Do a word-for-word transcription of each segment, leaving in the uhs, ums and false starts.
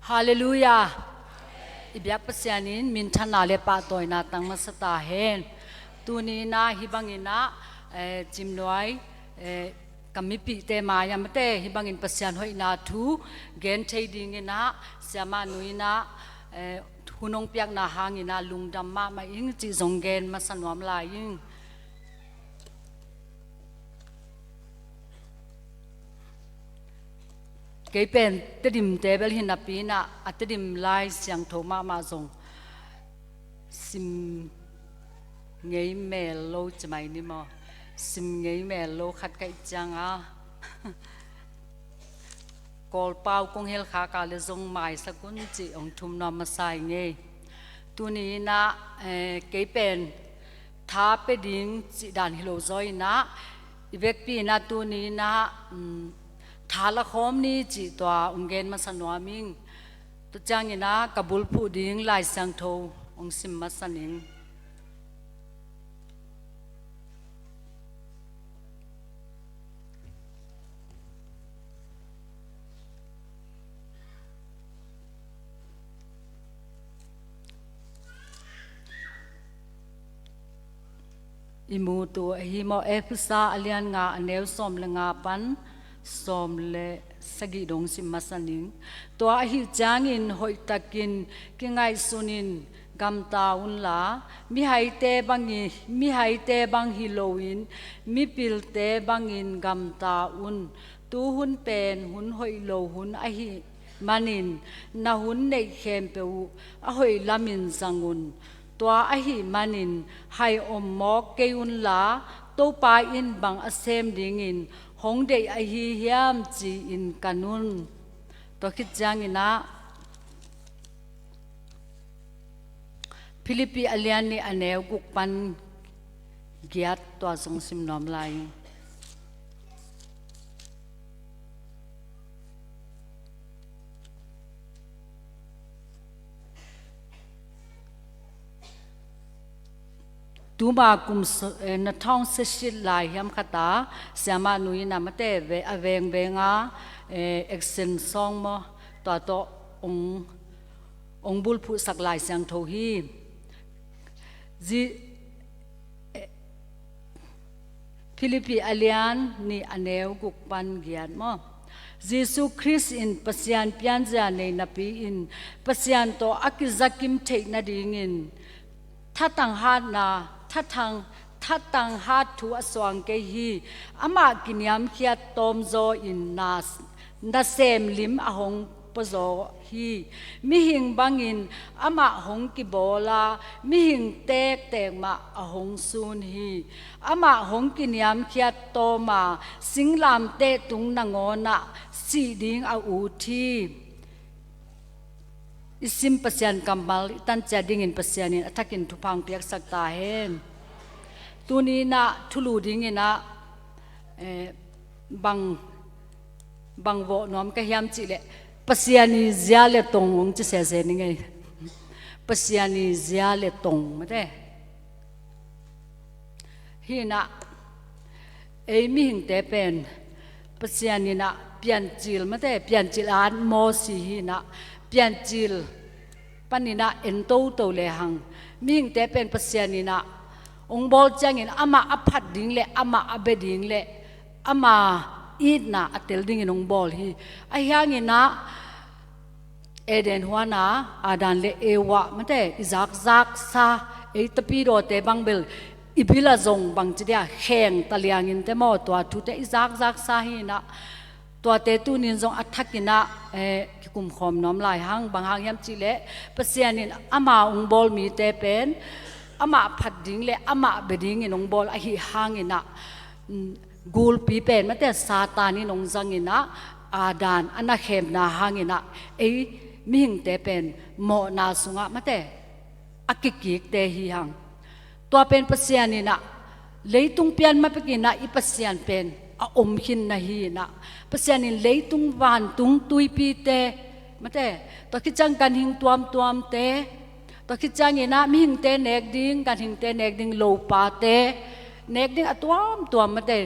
Halleluiah. I biak Pasian in minthanna le pahtawina tang masa ta hen. Tuni in ah hih bangin ah, eh, Cimnuai, eh, ka mipihte mai-ah mate, hih bangin Pasian hoihna thu gen thei dingin ah, Siamah Nu in ah, eh, hun hong piakna hangin ah lungdam mahmah ing cih zong gen masa nuam lai ing. Kei pen Tedimte bel hi napi in ah, a Tedim Lai Siangtho mahmah zong sim ngei mel lo ci mai ni maw. Sim ngei mel lo khat ka hih ciang a, Kawlpau kong hel khak a leh zong maisak un cih hong thum nuam masa ing ei. Tuni in ah, eh, kei pen tha pia ding cih dan hi lo zaw in ah, i vekpi in ah tuni in ah, um, tha la khawm ni cih tua hong gen masa nuam ing. Tua ciangin ah ka bulphuh ding Lai Siangtho hong sim masa ning. I mu tu ahi maw, Efesa a lian nga, a neu sawm le nga pan sawm le sagih dong sim masa ning. Tua ahih ciangin hoihtakin kingaihsunin gamta unla, mihaite bangi, mihaite bang hi loin mipilte bangin gamta un. Tu hun pen hun hoih lo hun ahih manin na hun neih khempeuh uh a hoih lamin zang un. Tua ahih manin hai om mawk kei unla, Topa in bang a sem dingin hong deih ahi hiam ci-in kan un. Tua khit ciangin ah Philippi a lian nih, a neu guk pan giat, tua zong sim nuam lai ing. Tuma kum s-, eh, na thawng se sit lai hiam khat a, Siamah Nu in a mate ve-, a vengveng a, eh, action song maw, tua tawh hong, hong bulphuhsak Lai Siangtho hi. Zi-, eh, Philippi a lian nih, a neu guk pan giat maw. Jesu Khrist in Pasian pianzia nei napi-in Pasian tawh a kizakim theih nadingin thatang hatna, thatang, thatang hat thu a suang kei hi. Amah kiniamkhiat tawmzaw in na, nasem lim a hong puazaw hi. Mihing bangin amah hong kibawl a, mihing tektek mah a hong sun hi. Amah hong kiniamkhiat tawm a, singlamteh tung nangawnah sih ding a ut hi. I sim Pasian kammal i tancia dingin Pasian in a thakin thupha hong piaksak ta hen. Tuni in ah thulu dingin ah, eh, bang, bang vawh nuam ka hiam cih leh, Pasian i zia le tong hong ci sese ni ngei. Pasian i zia le tong mate. Hi in ah, ei mihingte pen Pasian in ah piancil mate, piancil at mawsi hi in ah, piancil panin ah en toto lehang, mihingte pen Pasian in ah hong bawl ciangin amah a phat ding le amah a bia ding le ama itna a tel dingin hong bawl hi. Ahi hangin ah, Eden huan a Adam le Eva mate i zakzaksa, ei tapidawte bang bel i bil ah zong bangci dia kheng taliangin te maw, tua thute i zakzaksa hi in ah, tuate tunin zong a thakin ah, eh, kikumkhawm nuam lai hang. Bang hang hiam cih leh, Pasian in ama hong bawl mite pen amah phat ding le amah bia dingin hong bawl ahi hangin ah, mm, gulpi pen mate Satan in hong zangin ah, Adam a na khemna hangin ah, ei mihingte pen mawhna sungah mate a kikikte hi hang. Tua pen Pasian in ah leitung pian ma pekin ah i Pasian pen a om khin na hi in ah, Pasian in leitung vantung tuipite mate, tua khit ciang ganhing tuamtuamte, tua khit ciangin ah mihingte nek ding, ganhingte nek ding, lopate nek ding a tuamtuam mate,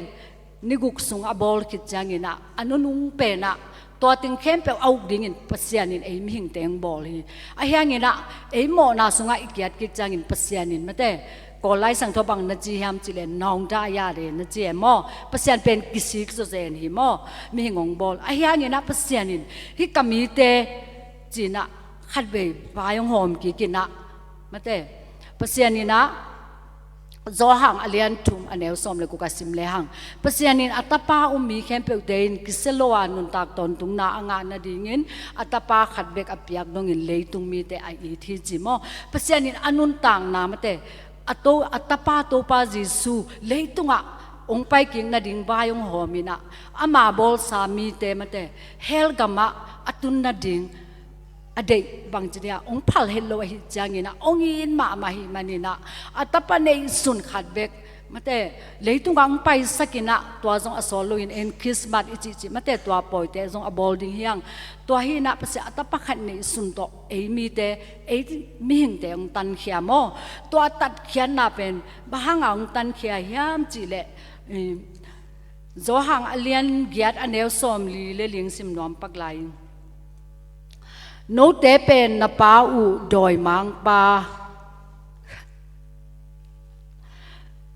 ni guk sung a bawl khit ciangin ah a nunung pen ah Tua teng khempeuh a uk dingin Pasian in ei mihingte hong bawl hi. Ahi hangin ah ei mawhna sungah i kiat kik ciangin Pasian in mate, Kawl Lai Siangtho bang na ci hiam cih leh nawng dayade na ci e maw. Pasian pen kisik zawzen hi maw, mihing hong bawl. Ahi hangin ah Pasian in hih ka mite ci-in ah khatvei vai hong hawm kik in ah mate, Pasian in ah Johan a lian thum a neu sawm le guk a sim lehang, Pasian in a tapa um mi khempeuhte in kisia lo a nuntak tawntungna a ngah nadingin a tapa khat bek a piak dongin leitung mite a it hi ci maw. Pasian in a nuntakna mate, a to, a tapa Topa Jesu leitungah hong pai kik nading vai hong hawm in ah ama bawlsa mite mate, hell gamah a tun nading a deih bangci dia hong phal het lo ahih ciangin ah hong it mahmah ahih manin ah a tapa neihsun khat bek mate, leitungah hong paisak in ah tua zong a sawl loin en Christmas i cihcih mate, tua pawite zong a bawl ding hi hang. Tua hi in ah Pasian a tapa khat neihsun tawh ei mite, ei mihingte hong tankhia maw. Tua tatkhiatna pen bang hangah hong tankhia hiam cih leh, eh, Johan a lian giat a neu sawmli le li sim nuam pak lai in, note pen na pa uh dawimangpa,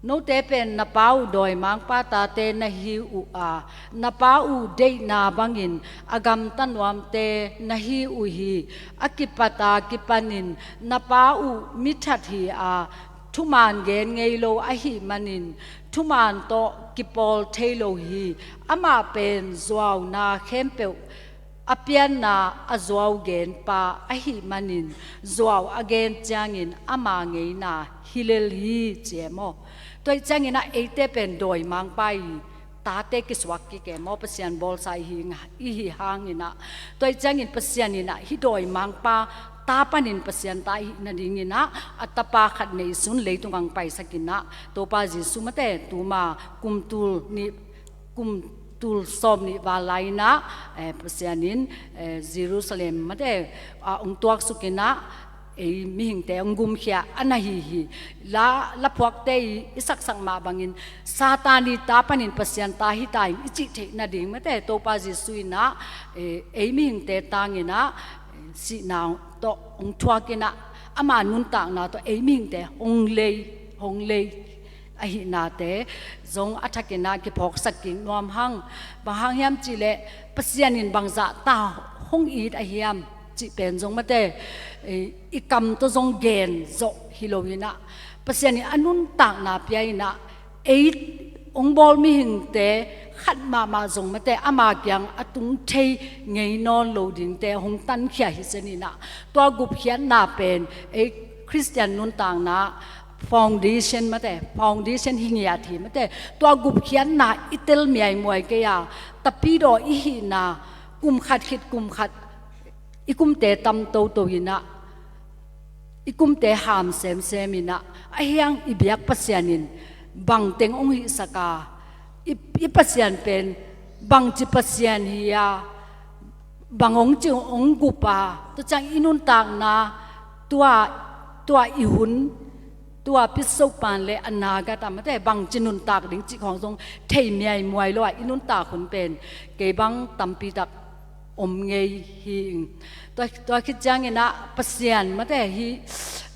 note pen na pa uh dawimangpa tate na hi uh a, na pa uh deihna bangin a gamta nuamte na hi uh hi. A kipat a kipanin na pa uh mithat hi a, thuman gen ngei lo ahih manin thuman tawh kipawl thei lo hi. Amah pen zuauna khempeuh a pianna a zuau genpa ahih manin zuau a gen ciangin ama ngeina hi lel hi ci e maw. Tua ahih ciangin ah eite pen dawimangpa i tate kisuak kik e maw, Pasian bawlsa i hi, i hi hangin ah. Tua ahih ciangin Pasian in ah hih dawimangpa ta panin Pasian ta i hih nadingin ah a tapa khat neihsun leitungah hong paisak in ah Topa Jesu mate tuma kum tul nih, kum tul sawm nih val lai in ah, eh, Pasian in, eh, Jerusalem mate, ah, hong tuaksuk in ah ei mihingte hong gumkhia a na hi hi. La, laphuakte i, i saksak mah bangin Satan i ta panin Pasian ta hi ta in i cih theih nading mate, Topa Jesu in ah, eh, ei mihingte tangin ah, eh, sihna tawh hong thuak in ah ama nuntakna tawh ei mihingte hong lei, hong lei ahihnate zong a thakin ah kiphawksak kik nuam hang. Bang hang hiam cih leh Pasian in bangzah ta hong it a hiam cih pen zong mate, eh, i kam tawh zong gen zawh hi lo in ah Pasian in a nuntakna pia in ah ei hong bawl mihingte khat mahmah zong mate ama kiang a tung thei ngei nawn lo dingte hong tankhia hi zen in ah tua gupkhiatna pen ei Khristian nuntakna foundation mate, foundation hi ngiat hi mate. Tua gupkhiatna i tel miaimuai kei a, tapidaw i hihna kum khat khit kum khat i kumte tam toto in ah i kumte ham semsem in ah, ahi hang i biak Pasian in bangteng hong hihsak a, i, i Pasian pen bangci Pasian hi a, bang hong ci hong gup a, tua ciang i nuntakna tua, tua i hun, tua Pitsopan le a nagat a mate bangci nuntak ding cih khawng zong thei miaimuai lo a, i nuntak hun pen kei bang tampi tak om ngei hi ing. Tua, tua khit ciangin ah Pasian mate hih,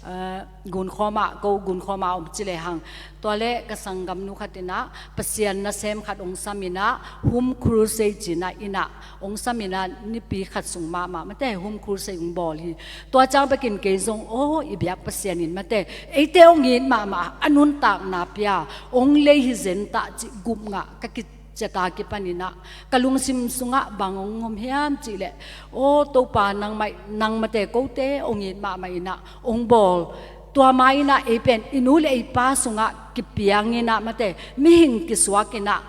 eh, Gunkhawm ah, ko Gunkhawm ah om ci lehang. Tua le ka sanggamnu khat in ah Pasian nasem khat hong sam in ah Home Crusade ci in ah in ah hong sam in ah nipi khat sung mahmah mate Home Crusade hong bawl hi. Tua ciang bekin kei zong aw i biak Pasian in mate eite hong it mahmah a nuntakna pia hong lei hi zen ta cih gup ngah ka ki ciat a kipan in ah ka lungsim sungah bang hong om hiam cih leh, aw Topa nangmah, nang mate kote hong it mahmah in ah hong bawl. Tua ma in ah ei pen i nu le i pa sungah kipiang in ah mate mihing kisuak in ah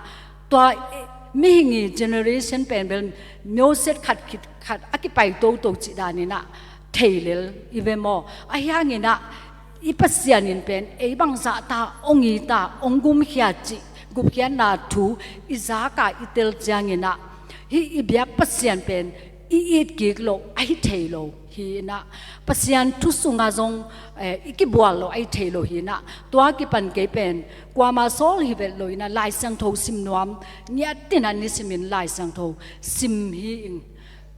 tua mihing i generation pen bel myoset khat khit khat a kipai toto cih dan in ah thei lel i ve maw. Ahi hangin ah i Pasian in pen ei bangzah ta hong it a, hong gumkhia cih gupkhiatna thu i zak a i tel ciangin ah hih i biak Pasian pen i it kik loh a hi thei lo hi in ah Pasian thu sungah zong, eh, i kibual loh a hi thei lo hi in ah tua kipan kei pen kuama sawl hi vet lo in ah Lai Siangtho sim nuam ngiat in ah nisimin Lai Siangtho sim hi ing.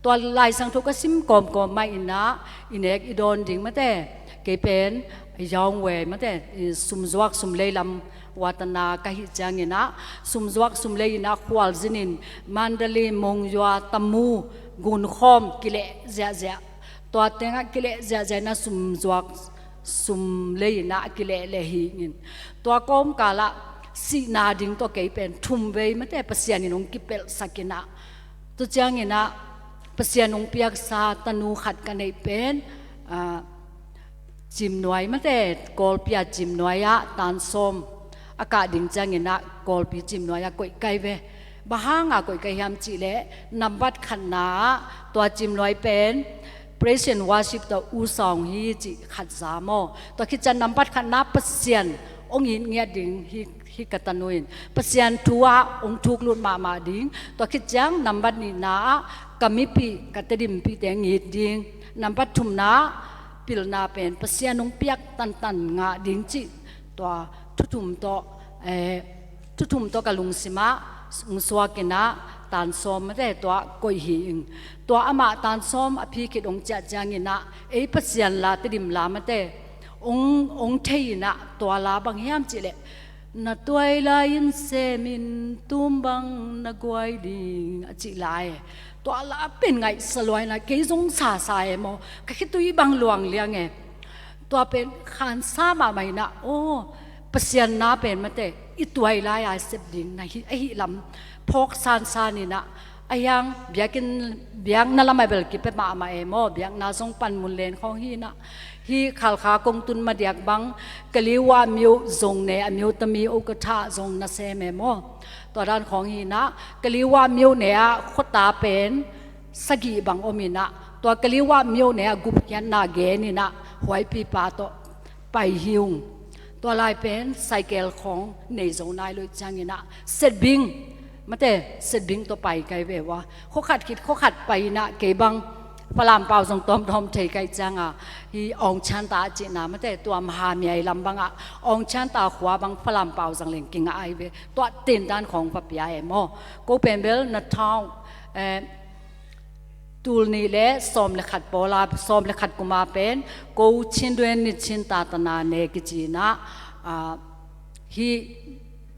Tua Lai Siangtho ka sim kawmkawm mah inah i nek i dawn ding mate, kei pen Yawng Wei mate, i sumzuak sumlei lam watana ka hih cianginah, sumzuak sumlei inah khualzinin Mandalay, Monywa, Tamu, Gunkhawm kileh ziahziah. Tua tengah kileh ziahziah inah sumzuak sumlei inah a kilehleh hi in. Tua kawmkalah sihna ding tawh kei pen thumvei mate Pasian in hong kipelhsak inah, tu cianginah Pasian hong piaksa tanu khat ka neih pen, ah, Cimnuai mate, Kawlpi a Cimnuai ah tansawm a kah ding cianginah Kawlpi Cimnuai ah koih kai ve. Bang hanga koih kai hiam cihleh, nambat khatna ah tua Cimnuai pen Praise and Worship tawh U Sawng hi cih khat za maw. Tua khit ciang nambat khatna Pasian hong it ngiat ding hi, hi ka tanu in. Pasian thu ah hong thuklut mahmah ding. Tua khit ciang nambat nihna ah ka mipih, ka Tedimpihte hong it ding. Nambat thumna ah pilna pen Pasian hong piak tantan ngah ding cih tua thu thum tawh, eh, thu thum tawh ka lungsimah hong suak inah tansawm mate tua koih hi ing. Tua amah tansawm a phi khit hong ciah cianginah ei Pasian la, Tedim la mate hong, hong thei inah tua la bang hiam cihleh, na tuai lai-in semin tum bang na guai ding a cih lai. Tua la pen ngaihsa lua inah kei zong sasa e maw, ka khitui bang luang liang e. Tua pen khansa mahmah inah, aw, Pasian na pen mate i tuai lai-a sep ding na hi, ahi lam phawk sansan inah, a hiang biakinn, biakna lam a bel kipia mahmah e maw, biakna zong panmun len khawng hi inah, hi Khalkha kong tun madiak bang Kaliwa myo zong ne a myo tami o ka tha zong na sem e maw. Tua dan khawng hi inah Kaliwa myo ne ah khuata pen sagih bang om inah, tua Kaliwa myo ne ah gupkhiatna gen inah huaipipa tawh pai hi ung. Tua lai pen cycle khawng nei zo nai lo ih cianginah Setbing mate, Setbing tawh pai kai ve ua. Khua khat khit khua khat pai inah kei bang Falam pau zong tawmtawm thei kai cianga, hi Awngchanta a cihna mate, tua Mahamiai lam bangah Awngchanta khua bang Falam pau zang leng kingah ai ve. Tua tentan khawng va pia e maw. Ko pen bel na thaung, eh, tul nih le sawm le khat pawla, sawm le khat kuma pen ko Chin Duen Ni Chin Tatana ne kici inah, ah, hi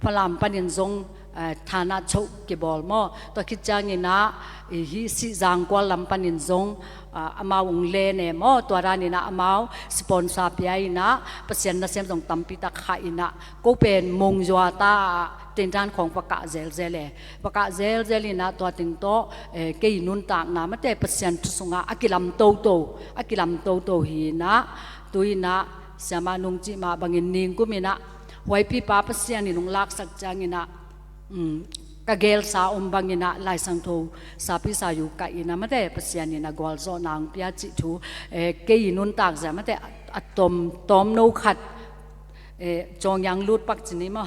Falam panin zong, eh, thana choh kibawl maw. Tua khit cianginah, eh, hi Sihzangkual lam panin zong, ah, amau hong len e maw. Tua daninah amau sponsor pia inah Pasian nasem zong tampi tak khah inah, ko pen Monywa ta ah tentan khawng va kah zelzel e. Va kah zelzel inah tua teng tawh, eh, kei nuntakna mate Pasian thu sungah a kilam toto, a kilam toto hi inah, tu inah siamah nung cih mah bangin ningkum inah huaipipa Pasian in hong laksak cianginah, um, ka gelsa om banginah Lai Siangtho sapi sayu kah inah mate Pasian in a gualzawhna hong pia cih thu, eh, kei nuntak zia mate a, a tawm, tawmno khat, eh, cawngyang lut pak ci ni maw.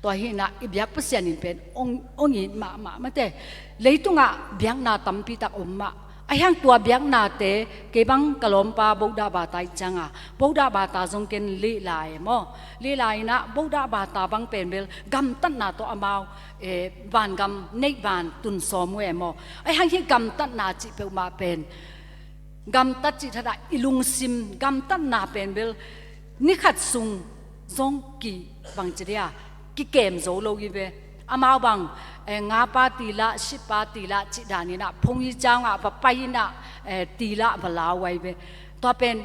Tua hi inah i biak Pasian in pen hong, hong it mahmah mate. Leitungah biakna tampi tak om mah. A hiang tua biaknate kei bang ka lawmpa Bohdah Bata ih cianga, Bohdah Bata zong ken lihla e maw. Lihla inah Bohdah Bata bang pen bel gamtatna tawh amau, eh, vangam neih van tun sawm uh e maw. A hiang hi gamtatna cih peuhmah pen gamtat cih thadah i lungsim gamtatna pen bel ni khat sung zong ki bangci dia kikem zo lo hi ve. Amau bang, eh, ngapa tilah, sipa tilah cih daninah phung hi ciangah va pai inah, eh, tilah va lau ai ve. Tua pen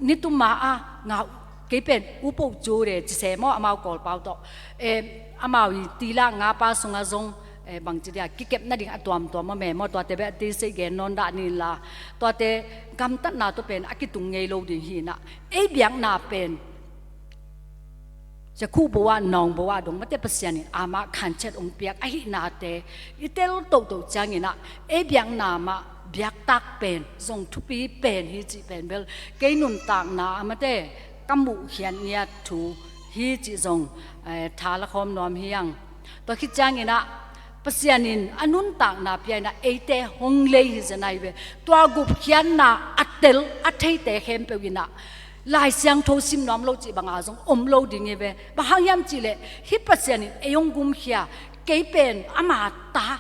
nitum ma a ngah, kei pen upo cu de ci se maw amau Kawlpau tawh. Eh, amau i tilah ngapa sungah zong, eh, bangci dia kikep nading a tuamtuam a me maw, tuate beh a ti sei gen nawn dah ni la. Tuate gamtatna tawh pen a kitung ngei lo ding hi inah ei biakna pen Sia khuh bo ah nawng bo ah dong mate Pasian in amah khanchet hong piak ahihnate i tel tohtoh cianginah ei biakna mah biaktak pen zong thupi pen hi cih pen bel kei nuntakna ah mate ka muhkhiat ngiat thu hi cih zong, eh, tha la khawm nuam hi ang. Tua khit cianginah Pasian in a nuntakna pia inah eite hong lei hi zen ahi ve. Tua gupkhiatna a tel a theite khempeuh inah Lai Siangtho sim nuam lo cih banga zong om lo ding hi ve. Bang hang hiam cihleh hih Pasian in ei hong gumkhia, kei pen ama ta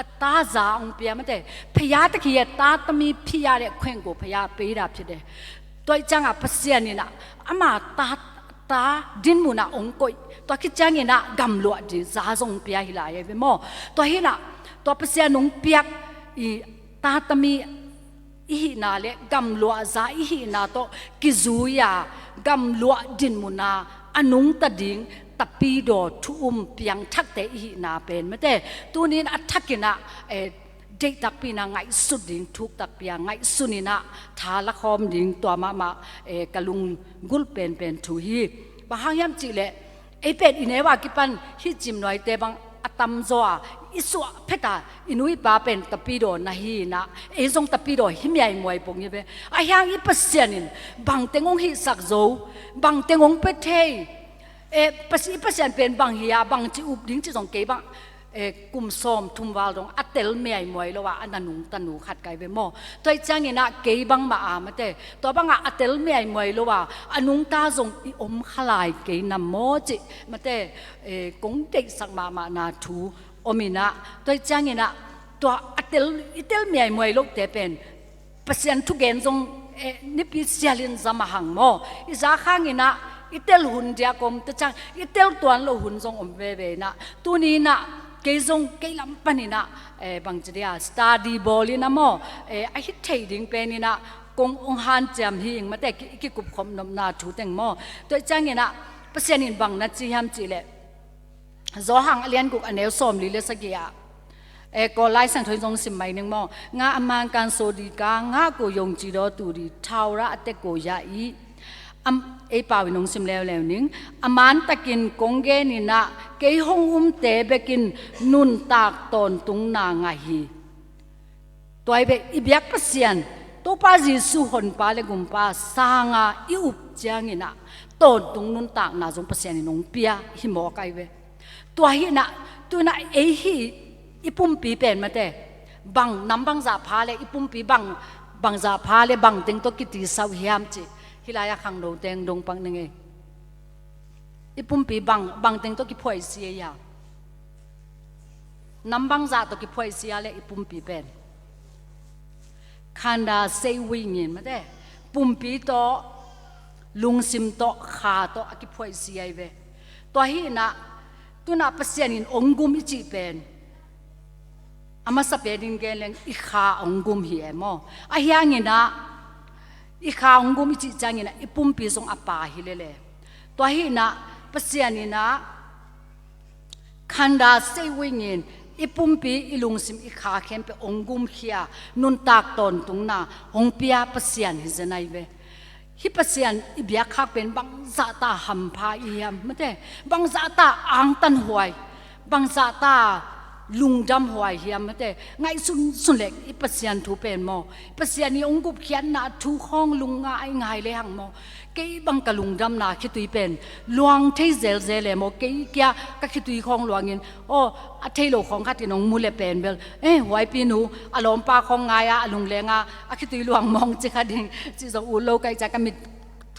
a ta za hong pia mate. พยา tak hi a, တာသမီး ဖျားတဲ့ခွင့်ကို ဘုရားပေးတာဖြစ်တယ်. Tua ahih ciangah Pasian in ah ama ta, ta dinmun ah hong koih. Tua khit ciangin ah gamluah ding za zong hong pia hi lai a ve maw. Tua hi nah, tua Pasian hong piak i တာသမီး i hihna le gamluah za i hihna tawh kizui a, gamluah dinmun a a nungta ding tapidaw thu um piangthakte i hihna pen mate, tuni in a thakin ah, eh, deih takpi in ah ngaihsut ding, thuk takpi a ngaihsun in ah tha lakhawm ding, tua mahmah, eh, ka lunggulh penpen thu hi. Bang hang hiam cihleh, ei pen i neu a kipan hih cimnuaite bang a tamzaw a i suah phet a, i nu i pa pen tapidaw na hi in ah, ei zong tapidaw hi miaimuai pong hi ve. Ahih hang i Pasian in bangteng hong hihsak zo, bangteng hong pia thei, eh, Pasi-, i Pasian pen bang hi a, bangci up ding cih zong kei bang, eh, kum sawmthum val dong a tel miaimuai lo a, a na nungta nu khat ka hi ve maw. Tua ahih ciangin ah kei bangmah a mate, tua bangah a tel miaimuai lo a, a nungta zong i om kha lai kei nam maw cih mate, eh, kong deihsak mahmahna thu om in ah, tua ahih ciangin ah tua a tel, i tel miaimuai lote pen Pasian thugen zong, eh, nipi sialin zam a hang maw. I zak hangin ah i tel hun diak om, tua ciang i tel tuan lo hun zong om veve in ah, tuni in ah kei zong kei lam panin ah, eh, bangci dia study bawl in ah maw, eh, a hi thei ding pen in ah kong hong hanciam hi ing mate, ki, kikupkhop nopna thu teng maw. Tua ahih ciangin ah Pasian in bang na ci hiam cihleh, Johan a lian guk a neu sawmli le sagih ah, eh, Kawl Lai Siangtho in zong sim mai ning maw. ငါအမှန်ကန်သော်ဒီး ငါ့ကိုယုံကြည်သောသူသည် ထာဝရအသက်ကိုရ၏။ Am, ei pau in hong sim leuleu ning. အမှန်တကယ်ကောင်းကင်နံနက် ကဲဟုံးဟုံးတဲဘဲကင် နုန်တၢက်တွန်တုံနာငါဟီ. Tua hi ve, i biak Pasian, Topa Jesuh Honpa le Gumpa sanga i up ciangin ah tawntung nuntakna zong Pasian in hong pia hi mawk ahi ve. Tua hi nah, tu nah ei hi i pumpi pen mate, bang nam bangzah pha le i pumpi bang, bangzah pha le bangteng tawh kitisauh hiam cih hih lai-ah khangno teng dong pak ning ei. I pumpi bang, bangteng tawh kiphuaisi ei a? Nam bangzah tawh kiphuaisi a le i pumpi pen? ခန္ဓာစိတ်ဝိညာဉ် mate, pumpi tawh, lungsim tawh, kha tawh a kiphuaisi ahi ve. Tua hi nah, tu nah Pasian in ong gum i cih pen a masa pen in gen leng i kha ong gum hi e maw. Ahi hangin ah i kha ong gum i cih ciangin ah i pumpi zong a pa hi lele. Tua hi nah Pasian in ah ခန္ဓာစိတ်ဝိညာဉ်, i pumpi, i lungsim, i kha khempeuh ong gumkhia, nuntak tawntungna ong pia Pasian hi zen ahi ve. Hih Pasian i biakkhak pen bangzahta hampha i hiam mate, bangzahta angtanhuai, bangzahta lungdamhuai hiam mate. Ngaihsunsun leh i Pasian thu pen maw, Pasian i ong gupkhiatna thu khawng lungngai ngai le hang maw, kei bang ka lungdamna khitui pen luang thei zelzel e maw. Kei kia ka khitui khawng luangin, aw, a thei lo khawng khat in ong mu le pen bel, eh, huaipinu a lawmpa khawng ngai-a a lunglenga a khitui luang mawng ci kha ding, ci zong ut lo ka hih ciang ka mit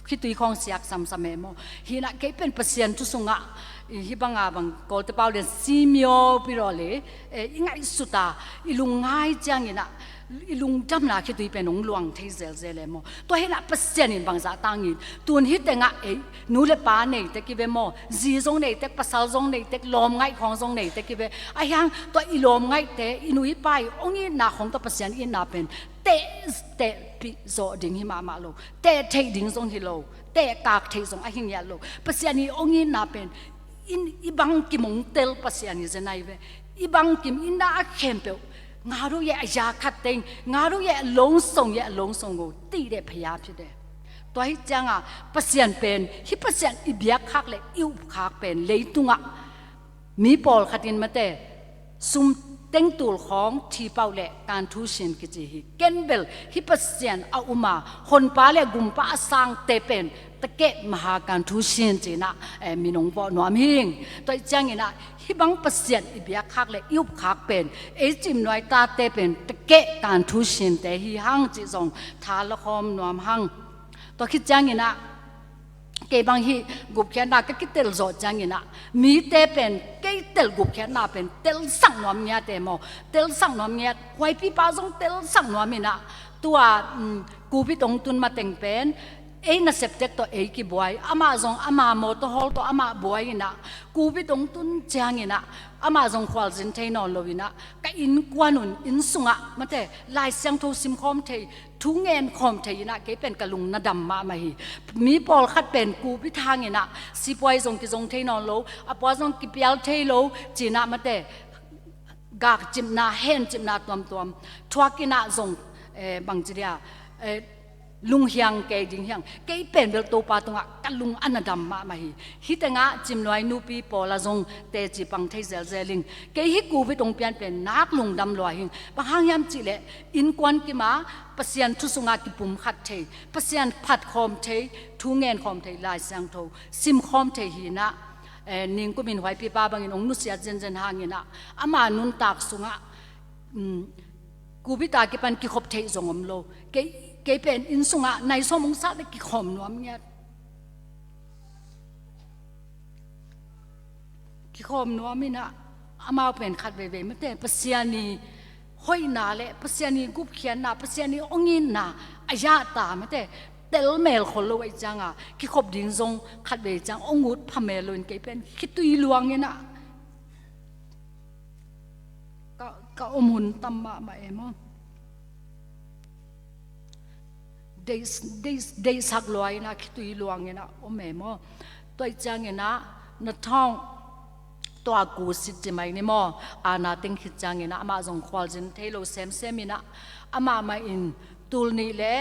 khitui khawng siak samsam e maw. Hi nah kei pen Pasian thu sungah, i, hih banga bang Kawlte pau lian simio piraw le, eh, i ngaihsuta i lungngai ciangin ah i lungdamna khitui pen ong luang thei zelzel e maw. Tua hi nah Pasian in bangzah tangin tun hih tengah ei nu le pa nei tek hi ve maw, zi zong nei tek, pasal zong nei tek, lawmngaih khawng zong nei tek hi ve. Ahi hang tua i lawmngaihte, i nu i pa i ong itna khawng tawh Pasian itna pen teh, tehpih zawh ding hi mahmah lo, teh theih ding zong hi lo, teh kak theih zong ahi ngiat lo. Pasian i ong itna pen i, i bangkim ong tel Pasian hi zen ahi ve. I bangkim i na a khempeuh, ငါတို့ရဲ့အရာခပ်သိမ်း, ငါတို့ရဲ့အလုံးစုံရဲ့အလုံးစုံကိုသိတဲ့ဘုရားဖြစ်တယ်. Tua hih ciangah Pasian pen, hih Pasian i biakkhak le i upkhak pen leitungah mi pawlkhat in mate, sum tengtul khawng thipau le kanthusin kici hi. Ken bel hih Pasian a um a, Honpa le Gumpa a sangte pen takeh maha kanthusin ci nah, eh, min ong vawh nuam hing. Tua hih ciangin ah hih bang Pasian i biakkhak le i upkhak pen ei cimnuai tate pen takeh kanthusin te hi hang cih zong tha lakhawm nuam hang. Tua khit ciangin ah Kei bang hih gupkhiatna ka kitel zawh ciangin ah, mite pen kei tel gupkhiatna pen telsak nuam ngiat e maw. Telsak nuam ngiat, huaipipa zong telsak nuam in ah, tua, um, covid hong tun mateng pen, ei nasep tek tawh ei kibuai, amah zong ama mawtaw hawl tawh amah buai in ah, covid hong tun ciangin ah, amah zong khualzin thei nawn lo in ah, ka innkuan un, inn sungah, mate, Lai Siangtho simkhawm thei, thu ngen khawm thei in ah, kei pen ka lung na dam mahmah hi. Mi pawlkhat pen covid hang in ah, sipuai zong kizong thei nawn lo, a pua zong kipial thei lo, ci in ah, mate, gakcipna, hencipna tuamtuam thuak in ah zong, eh, bangci dia, eh, lunghiang kei ding hiang. Kei pen bel Topa tungah ka lung a na dam mahmah hi. Hih tengah Cimnuai nupi pawl ah zong teci pang thei zelzel ing. Kei hih covid hong pian pen nak lungdam lua hing. Bang hang hiam cih leh, innkuan kim a, Pasian thu sungah kipumkhat thei, Pasian phat khawm thei, thu ngen khawm thei, Lai Siangtho sim khawm thei hi in ah, eh, ningkum in huaipipa bangin hong nusiat zenzen hang in ah, ama nuntak sungah, um, covid a kipan kikhop theih zong om lo. Kei, kei pen inn sungah nai sawm hong sat leh kikhawm nuam ngiat. Kikhawm nuam in ah, amau pen khat veivei, mate, Pasian i hoihna leh Pasian i gupkhiatna, Pasian i hong itna a zahta, mate, tel mel khol lo ahih ciangin, kikhop ding zong khat vei ciang hong ut pha mel lo in, kei pen khitui luang in ah, ka, ka om hun tam mahmah e maw. Deih, deih, deihsak lua in ah, khitui luang in ah om e maw. Tua ahih ciangin ah, na thawng tua ku sit ci mai ni maw. Ana teng khit ciangin ah, amah zong khualzin thei lo semsem in ah, amah mah in tul nih leh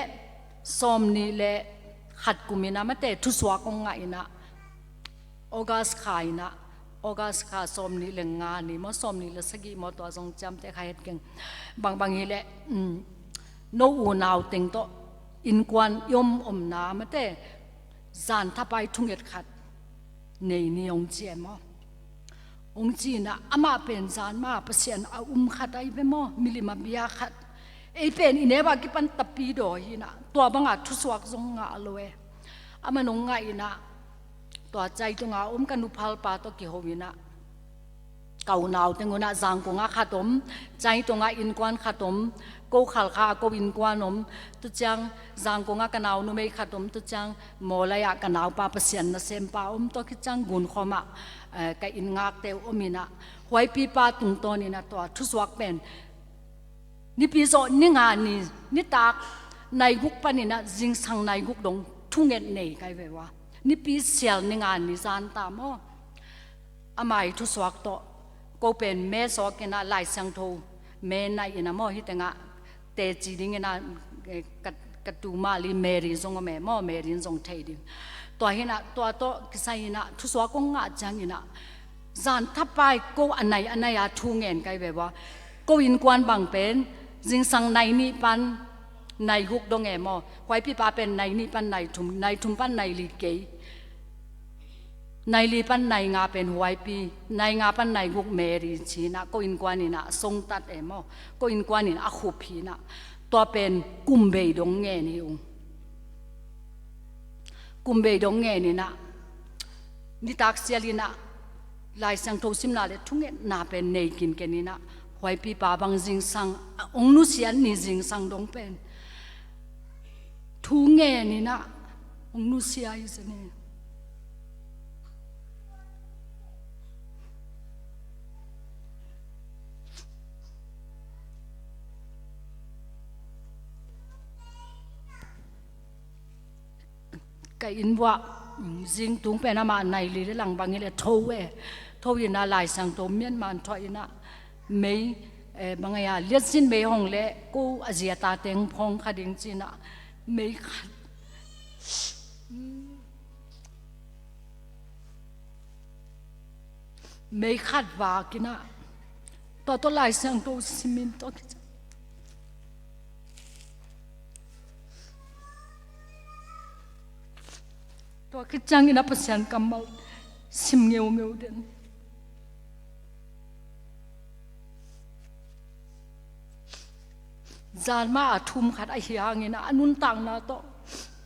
sawm nih leh khat kum in ah, mate, thusuak hong ngah in ah, August kha in ah, August kha sawm nih leh nga ni maw, sawm nih leh sagih maw, tua zong ciamteh kha het keng. Bangbang hi leh, um, no unau teng tawh innkuan i om omna, mate, zan thapai thunget khat nei ni hong ci e maw. Hong ci in ah, amah pen zan ma Pasian a um khat ahi ve maw, milim a bia khat. Ei pen i neu a kipan tapidaw hi in ah, tua bang a thusuak zong ngah lo e. Amah nong ngah in ah, tua Cai Tung a om ka nuphalpa tawh kiho in ah, ka unau teng un ah Zangkong ah khat om, Cai Tung ah innkuan khat om, ko Khalkha ah ko innkuan om, tu ciang Zangkong ah ka nau numei khat om, tu ciang Mawlai ah ka naupa Pasian nasempa om, tua khit ciang Gunkhawm ah, eh, ka inn ngakte om in ah, huaipipa tungtawn in ah tua thusuak pen nipi zawh ni nga ni, nitak nai guk pan in ah zingsang nai guk dong thunget nei kai ve ua. Nipi sial ni nga ni zan ta maw. Amah i thusuak tawh, ko pen me sawk in ah Lai Siangtho me naih in ah maw, hih tengah teci ding in ah, eh, ka, ka tu Mali Mary zong om e maw, Mary in zong thei ding. Tua hi in ah, tua tawh kisai in ah, thusuak kong ngah ciang in ah, zan thapai ko a nai, a nai a thu ngen kai ve ua. Ko innkuan bang pen, zingsang nai nih pan nai guk dong e maw. Huaipipa pen nai nih pan nai thum, nai thum pan nai li kei. Nai li pan nai nga pen huaipi, nai nga pan nai guk Mary ci in ah, ko innkuan in ah songtat e maw. Ko innkuan in ah khup hi in ah. Tua pen kum bei dong ngen hi ung. Kum bei dong ngen in ah, nitak sial in ah, Lai Siangtho simna leh thungetna pen nei kinken in ah, huaipipa bang zingsang, hong nusiat ni zingsang dong pen thu ngen in ah, hong nusia hi zen e. Ka inn vuah, um, zing tung pen amah nai li leh lang bang hi leh tho e. Tho in ah Lai Siangtho mianman thuah in ah mei, eh, bang a, liansin mei hong leh ko a zia ta teng phong kha ding ci in ah mei khat, mei khat vak in ah, tua tawh Lai Siangtho sim in tua khit ciang, tua khit ciang in ah Pasian kammal sim ngeungeu den. Zan ma a thum khat ahi hang in ah, a nuntakna tawh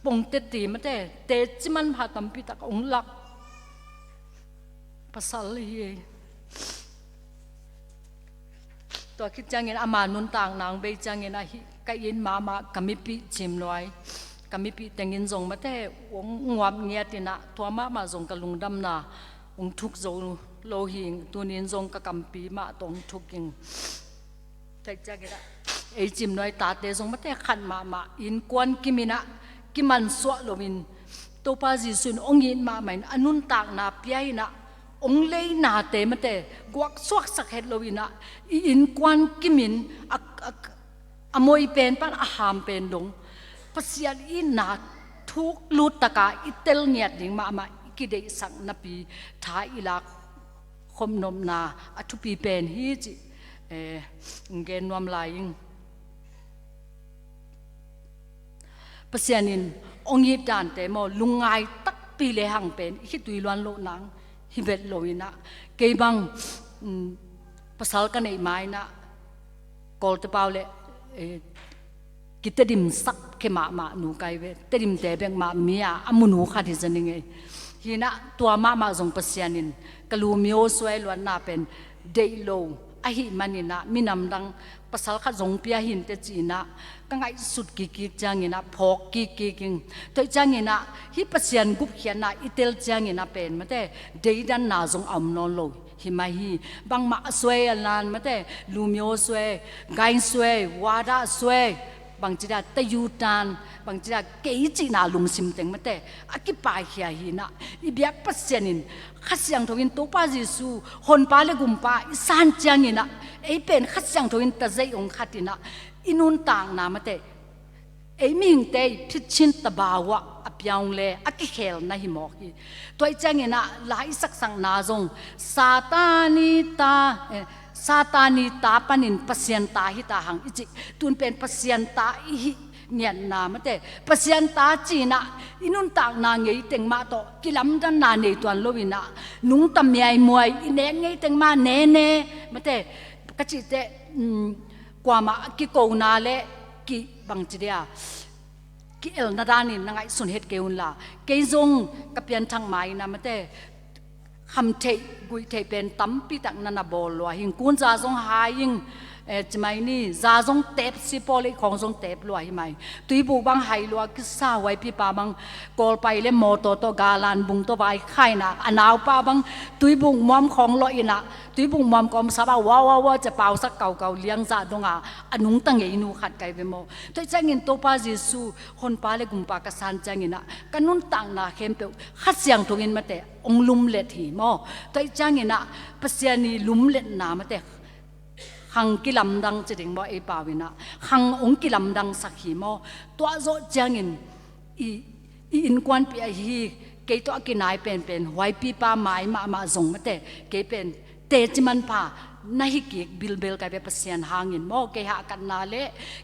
pongte ti mate, teci manpha tampi tak hong lak pasal hi. Tua khit ciangin ama nuntakna hong bei ciangin ahi, ka inn mahmah ka mipih Cim Nuai, ka mipih tengin zong mate hong nguap ngiat in ah, tua mahmah zong ka lungdamna hong thuk zo lo hi ing. Tuni in zong ka kampi mah tawh hong thuk ing. Tua ciangin ah ei Cim Nuai tate zong mate khat mahmah, innkuan kim in ah, kimansuah loin, Topa Jesu in hong it mahmah in, a nuntakna pia in ah, hong leinate mate guaksuaksak het lo in ah, i innkuan kim in a, a, a moi pen pan a ham pen dong, Pasian itna thuk lut taka i tel ngiat ding mahmah i kideihsak napi tha i lak khopnopna a thupi pen hi cih, eh, gen nuam lai ing. Pasian in hong it dante maw, lungngai takpi le hang pen i khitui luan loh nang hi vet lo in ah, kei bang, um, pasal ka neih ma in ah, Kawlte pau le, eh, kitedimsak khe mahmah nu kai ve, tedimte bek mah mi a, a mu nu khat hi zen ing ei. Hi in ah tua mahmah zong Pasian in ka lu myo suai luatna pen deih lo ahih man in ah, minam dang pasal khat zong pia hi inteh ci in ah ka ngaihsut kikkik ciangin ah phawk kikkik ing. Tua ciangin ah hih Pasian gupkhiatna i tel ciangin ah pen mate deidanna zong a om nawn lo hi mai hi. Bangmah a suai a nan mate, lu myo suai, gain suai, wada suai, bangci dia, tayu tan, bangci dia, kei cihna lungsim teng mate a kipaikhia hi in ah, i biak Pasian in, Kha Siangtho in, Topa Jesu Honpa le Gumpa i san ciangin ah, ei pen Kha Siangtho in tazeih hong khat in ah, i nuntakna mate, ei mihingte i phitchin tabau ah a piang le a kikhel na hi mawk hi. Tua i ciangin ah la i saksakna zong Satan i ta, eh, Satan i ta panin Pasian ta hi ta hang i cih, tun pen Pasian ta i hih ngiatna mate, Pasian ta ci in ah i nuntakna ngei teng mah tawh kilamdanna nei tuan lo in ah, nungta miaimuai i nek ngei teng mah nene mate, ka cih teh, um, kuamah a kikona le ki bangci dia, ki-elna danin na ngaihsun het kei un la. Kei zong ka pianthak ma in ah mate, khamtheih guihtheih pen tampi tak na na bawl lua hi ing. Kun za zong hai ing, eh, ci mai ni, za zong tep, sipaw le i khawng zong tep lua hi mai. Tuibuk bang hai lua kisa, huaipipa bang Kawlpai le mawtaw tawh, galan bung tawh vaikhai in ah, a naupa bang Tuibuk muam khawng lawh in ah, Tuibuk muam kawmsa bang wa wa wa ci a pausak kaukau, liangzah dong a, a nungta ngei nu khat kai ve maw. Tua i ciangin Topa Jesu Honpa le Gumpa ka san ciangin ah ka nuntakna khempeuh Kha Siangtho in mate hong lumlet hi maw. Tua i ciangin ah Pasian i lumletna mate khang kilamdang ci ding maw, ei pau in ah khang hong kilamdangsak hi maw. Tua zawh ciangin i, i innkuanpih ahi, kei tawh a kinai penpen huaipipa mai mahmah zong mate, kei pen teci manpha na hi kik bilbel kai ve Pasian hangin maw. Kei hahkatna le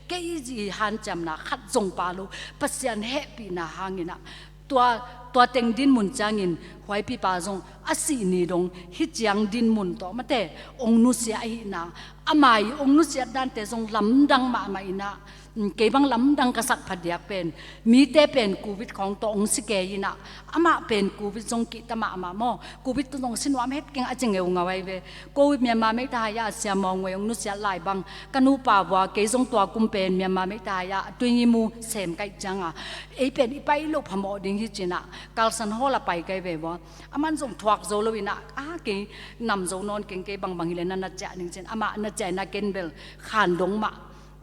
kei i hanciamna khat zong pha lo, Pasian hehpihna hangin ah, tua, tua teng dinmun ciangin huaipipa zong a sih ni dong hih ciang dinmun tawh mate hong nusia ahihna, a mai hong nusiat dante zong lamdang mahmah in ah, um, kei bang lamdang ka sak phadiak pen, mite pen covid khawng tawh hong si kei in ah, amah pen covid zong kihta mahmah maw. Covid tawh zong si nuam het keng a ci ngeungau ai ve. Ko Myanmar meita hai ah a sia mawngwei hong nusiat lai bang, ka nupa vua, kei zong tua kum pen Myanmar meita hai ah a tuingi mu sem kaih ciang a, ei pen i pai loh phamawh ding hi ci in ah Carlson Hall a pai kai ve vua. Aman zong thuak zo lo in ah, a kei nam zo nawn keng, kei bangbang hi le na na ciah ning ci in, amah na ciah in ah ken bel khan dong mah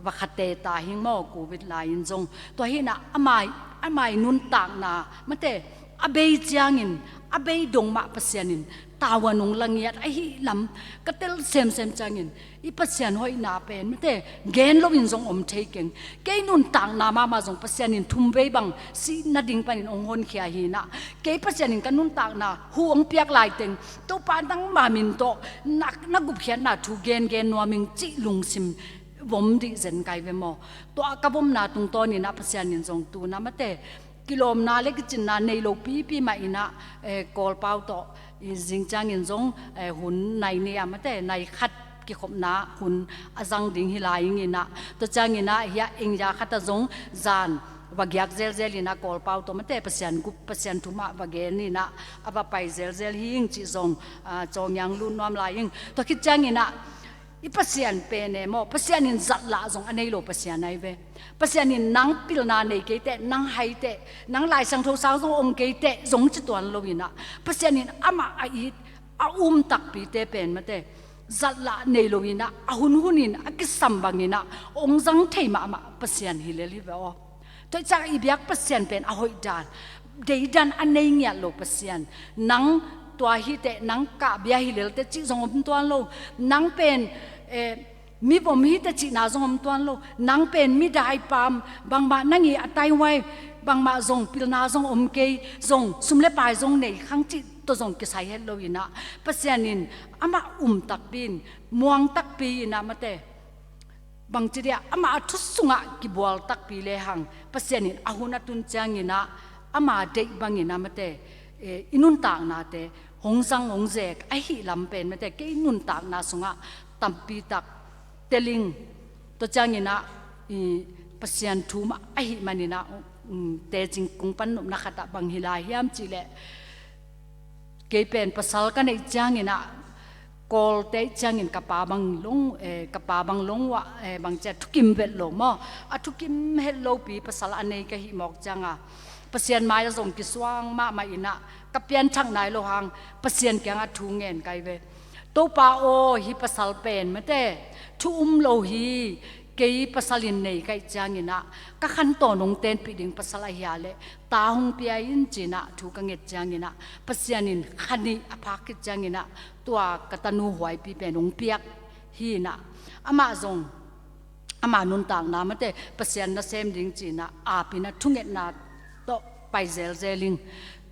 va kha te ta hing maw, covid lai in zong. Tua hi in ah a mai, a mai nuntakna mate a bei ciangin, a bei dong mah Pasian in tavuan hong la ngiat ahih lam ka tel semsem ciangin, i Pasian hoihna pen mate gen lo in zong om thei keng. Kei nuntakna mahmah zong Pasian in thumvei bang sih nading panin hong honkhia hi in ah, kei Pasian in ka nuntakna hu hong piak lai teng Topa nangma min tawh na, na gupkhiatna thu gengen nuam ing cih lungsim vom dih zen kai ve maw. Tua ka vomna tungtawn in ah Pasian in zong tu in ah mate kilawmna le kicinna nei lo pipi mah in ah, eh, Kawlpau tawh i zing ciangin zong, eh, hun nai ni a mate, nai khat kikhopna hun a zang ding hi lai ing in ah, tua ciangin ah hiah India khat ah zong zan va giak zelzel inah Kawlpau tawh mate Pasian gup Pasian thu mah va gen inah a va pai zelzel hi ing cih zong, ah, cawngiang lut nuam lai ing. Tua khit cianginah i Pasian pen e maw, Pasian in zatlah zong a nei lo Pasian ahi ve. Pasian in nang pilna nei kei teh, nang hai teh, nang Lai Siangtho sang zong om kei teh zong ci tuan lo inah Pasian in amah a it a um takpite pen mate zatlah nei lo inah a hunhun in a kisam bang inah ong zang thei mahmah Pasian hi lel hi ve aw. Tua i ciang i biak Pasian pen a hoih dan, deidan a nei ngiat lo Pasian. Nang tua hi teh, nang kah bia hi lel teh cih zong om tuan lo. Nang pen, eh, mi vom hi teh cihna zong om tuan lo. Nang pen mi daipam, bangmah nang i a taihuai, bangmah zong pilna zong om kei, zong sum le pai zong nei khang cih tawh zong kisai het lo inah Pasian in amah um takpi in, muang takpi inah mate, bangci dia amah a thu sungah kibual takpi lehang Pasian in a hun a tun cianginah ama deih bangin a mate, eh, i nuntaknate hong zang hong zek ahi lam pen mate, kei nuntakna sungah tampitak teling. Tua cianginah i Pasian thu mah ahi maninah, um, tecing kong pan nopna khatah bang hi lai hiam cihleh kei pen pasal ka neih cianginah Kawlte ih ciangin ka pa bang long, eh, ka pa bang long uah, eh, bang cia thukim vet lo maw? A thukim het lopi pasal a nei ka hih mawk cianga Pasian mai-ah zong kisuang mahmah inah ka pianthak nai lo hang Pasian kiangah thu ngen kai ve. Topa aw, hih pasal pen mate thu um lo hi. Kei pasal in nei ka hih cianginah ka khantawn hong tenpih ding pasal ahi a leh ta hong pia in cinah thu ka nget cianginah Pasian in kha nih a phak khit cianginah tua ka tanu Huaipi pen hong piak hi inah amah zong ama nuntakna mate Pasian nasem ding cinah apinah thungetna tawh pai zelzel ing.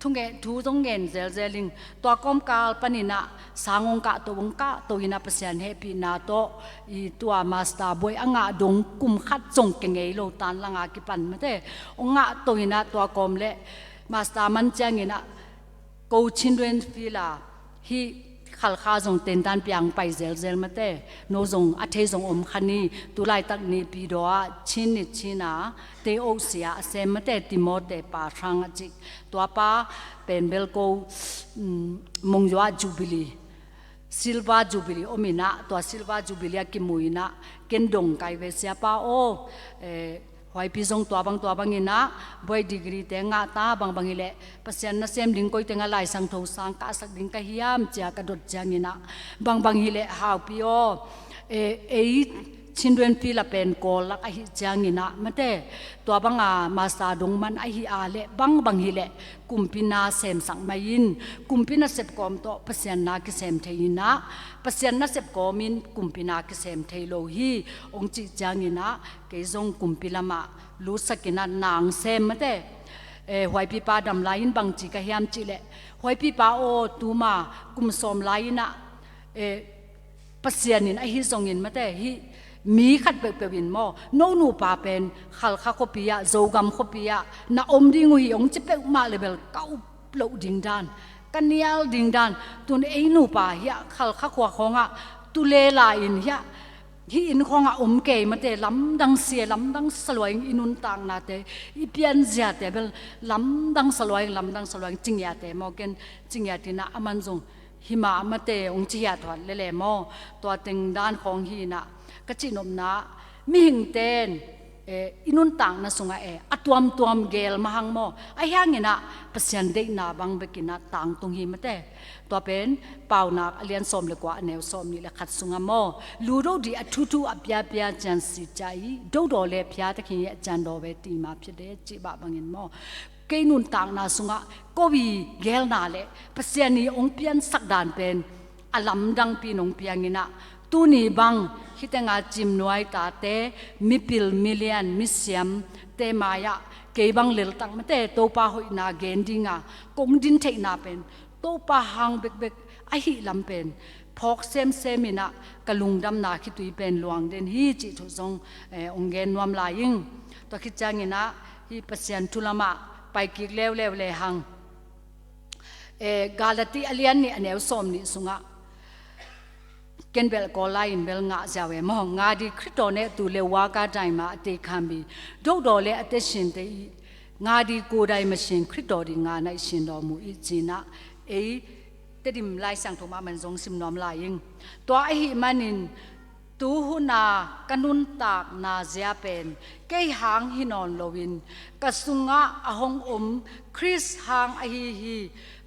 Thunget thu zong ngen zelzel ing. Tua kawmkal paninah sang hong kahto hong kahto inah Pasian hehpihna tawh i tua master buai a ngah dong kum khat zong kengei lo tanlanga kipan mate hong ngahto inah tua kawm le master man cianginah ko Chin Wen Fila hih Khalkha zong tentan piang pai zelzel mate. No zong a thei zong om kha ni. Tulaitak Naypyidaw ah Chin ni Chin a tei oh sia a sem mate Timothy Pa Thrang a cih. Tua pa pen bel ko, um, Monywa Jubilee, Silver Jubilee om inah tua Silver Jubilee a kimu inah ken dong kai ve, Siapa aw, eh, Huaipi zong tua bang tua bang inah buai degree te ngah ta, bangbang hileh Pasian nasem ding koi tengah Lai Siangtho sang kahsak ding ka hiam cia ka dot cianginah bangbang hileh Haupi aw, eh, ei Chin Wen Fila pen Kawl lak ahi cianginah mate tua banga master dong man ahi a leh bangbang hileh kumpi na semsak mai in. Kumpi nasep kawm tawh Pasian na kisem thei inah Pasian nasep kawmin kumpi na kisem thei lo hi hong cih cianginah kei zong kumpi lamah lutsak inah nang sem mate, eh, Huaipi pa dam lai-in bangci ka hiam cihleh Huaipi pa aw, tuma kum sawm lai-inah, eh, Pasian in ahi zongin mate hih mi khat peuhpeuh in maw, no nupa pen Khalkha khuapi ah, Zogam khuapi ah na om ding uh hi hong ci peuhmah le bel ka up loh ding dan, ka nial ding dan. Tun ei nupa hiah Khalkha khua khawngah tu le la in hiah hih inn khawngah om kei mate lamdang sia, lamdang saluaing i nuntaknate, i pianziate bel lamdang saluaing, lamdang saluaing cingiate maw, ken cingiat inah a man zong himah mate hong ci hiat huat lele maw? Tua teng dan khawng hi inah ka cihnopna mihingten, eh, i nuntakna sungah, eh, a tuamtuam gel mahang maw? Ahi hanginah Pasian deihna bang bekinah tangtung hi mate. Tua pen Paunak a lian sawm le kua a neu sawm nih le khat sungah maw, ludo dih a thuthu a piapia cian si cia i dodo le phia takhin i a cian daw ve ti ma phia de cih bah bangin maw? Kei nuntakna sungah ko i gelna le Pasian i hong piansak dan pen a lamdangpi in hong pianginah tuni bang hitenga cimnuai tate, mipil milian misiamte mai-ah kei bang leltak mate Topa hoihna gen dinga kong din theihna pen Topa hang bekbek ahi lam pen phawk semsem inah ka lungdamna khitui pen luang den hi cih thu zong, eh, hong gen nuam lai ing. Tua khit cianginah hih Pasian thu lamah paikik leuleu lehang, eh, Galati a lian nih a neu sawm nih sungah ken bel Kawl lai-in bel ngah ziau e maw? Ngah di Khristo ne tu le waka daima a te khambi dodo le a te sinte i Nga di ko dai masin, Khrih tawh di nga naih sin dawm uh i cinah, ei Tedim Lai Siangtho mahmah zong sim nuam lai ing. Tua ahih manin, tu huna ka nuntakna zia pen kei hang hi nawn loin, ka sungah a hong om Khrih hang ahi hi.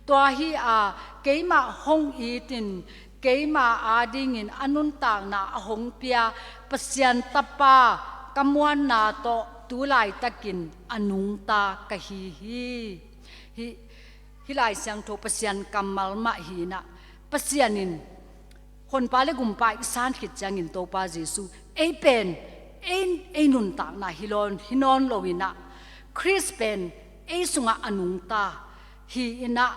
Tua hi a, keimah hong itin, keima adingin a nuntakna a hong pia Pasian Tapa ka muanna tawh tu laitakin a nungta ka hi hi. Hi, hi Lai Siangtho Pasian kammal mah hinah, Pasian in honpa le gumpa i san khit ciangin Topa Jesu ei pen ei, ei nuntakna hi lawn, hi nawn loinah, Khrih pen ei sungah a nungta hi inah,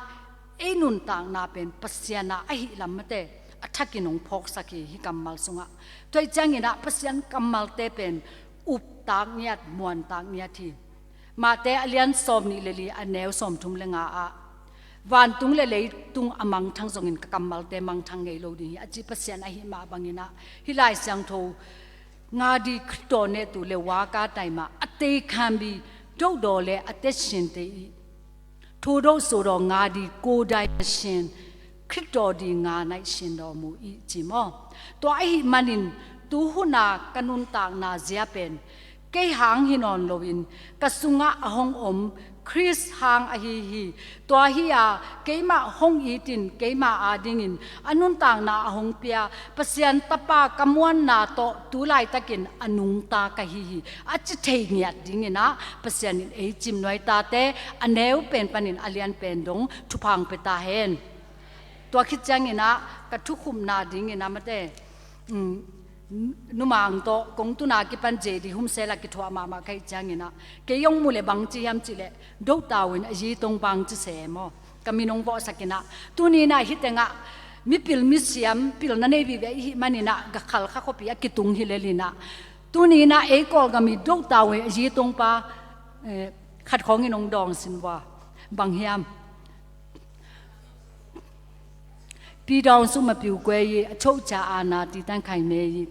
ei nuntakna pen Pasian a ahih lam mate a thakin hong phawksak hi, hi kammal sungah. Tua ih cianginah Pasian kammalte pen uptak ngiat, muantak ngiat hi. Mate a lian sawm nih le li, a neu sawm thum le nga ah, vantung le leitung a mangthang zongin ka kammalte mangthang ngei lo ding hi, a ci Pasian ahih mah banginah, hi Lai Siangtho, nga di Khrih tawh ne tu le wa ka taima, a tei khambi dohdaw le a te sinte i thu doh so daw nga di ko dai masin, Khrih tawh di nga naih sin dawm uh i ci maw? Tua ahih manin, tu huna ka nuntakna zia pen kei hang hi nawn loin, ka sungah a hong om Khrih hang ahi hi. Tua hi a, keimah hong itin, keima adingin a nuntakna a hong pia Pasian Tapa ka muanna tawh tu laitakin a nungta ka hi hi, a ci thei ngiat dinginah Pasian in ei cimnuai tate, a neu pen panin a lian pen dong thupha hong pia ta hen. Tua khit cianginah ka thukhupna dinginah mate, um, numang tawh kong tuna kipan J D Humsel a kithuah mahmah ka hih cianginah, kei hong mu le bangci hiam cih leh, dohta uh in a zi tong bangci se maw? Ka min hong vawhsakinah, tuninah hih tengah mipil misiam pilna nei vive ihih maninah, ga khalkha khuapi a kitung hi lelinah, tuninah ei Kawlgam i dohta uh in a zi tongpa, eh, khat khawngin hong dawng sin vua. Bang hiam? Pi Dawn Suk Mapiu Kuei i a chohcha ana ti tan khai me i,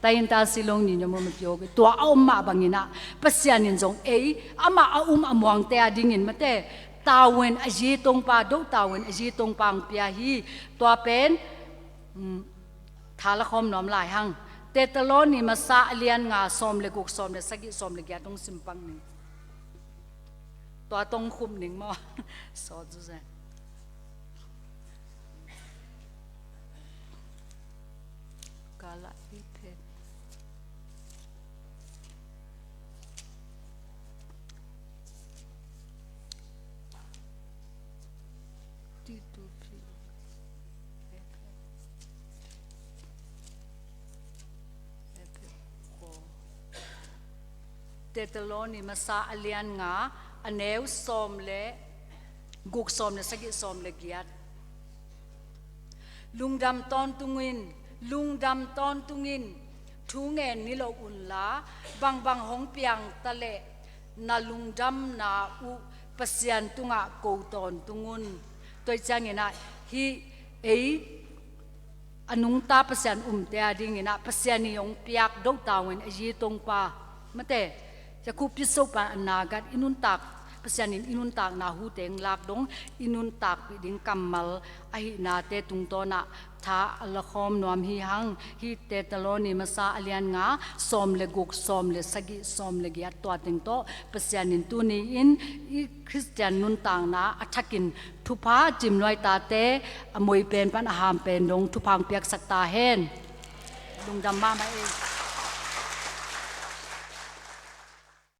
tai in ta silong ni na mo Mapiu Kuei, tua a om mah banginah Pasian in zong ei amah a um a muangte a dingin mate, tavuan a zi tongpa, doh tavuan a zi tongpa ang pia hi. Tua pen, um, tha la khawm nuam lai hang. Tetaloni masa a lian nga, sawm le guk, sawm le sagih, sawm le giat hong simpang ning. Tua tong khum ning maw? Sawt zu zen. Kala i phet. Ti tu phi. Tetaloni masa a lian nga, a neu sawm le guk, sawm le sagih, sawm le giat. Lungdam tawntungin, lungdam tawntungin, thu ngen ni lo unla, bangbang hong piang ta leh, na lungdamna uh Pasian tungah ko tawntung un. Tua ih cianginah hih ei a nungta Pasian umte a dinginah Pasian i hong piak doh tavuan a zi tongpa mate, sia khupi sopa a nagat i nuntak, Pasian in i nuntakna huteng lak dong i nuntakpih ding kammal ahihnate tungtawnah tha a la khawm nuam hi hang. Hih Tetaloni masa a lian nga, sawm le guk, sawm le sagih, sawm le giat, tua teng tawh Pasian in tuni-in i Khristian nuntakna a thakin thupha cimnuai tate, a moi pen pan a ham pen dong thupha hong piaksak ta hen. Lungdam mahmah ei.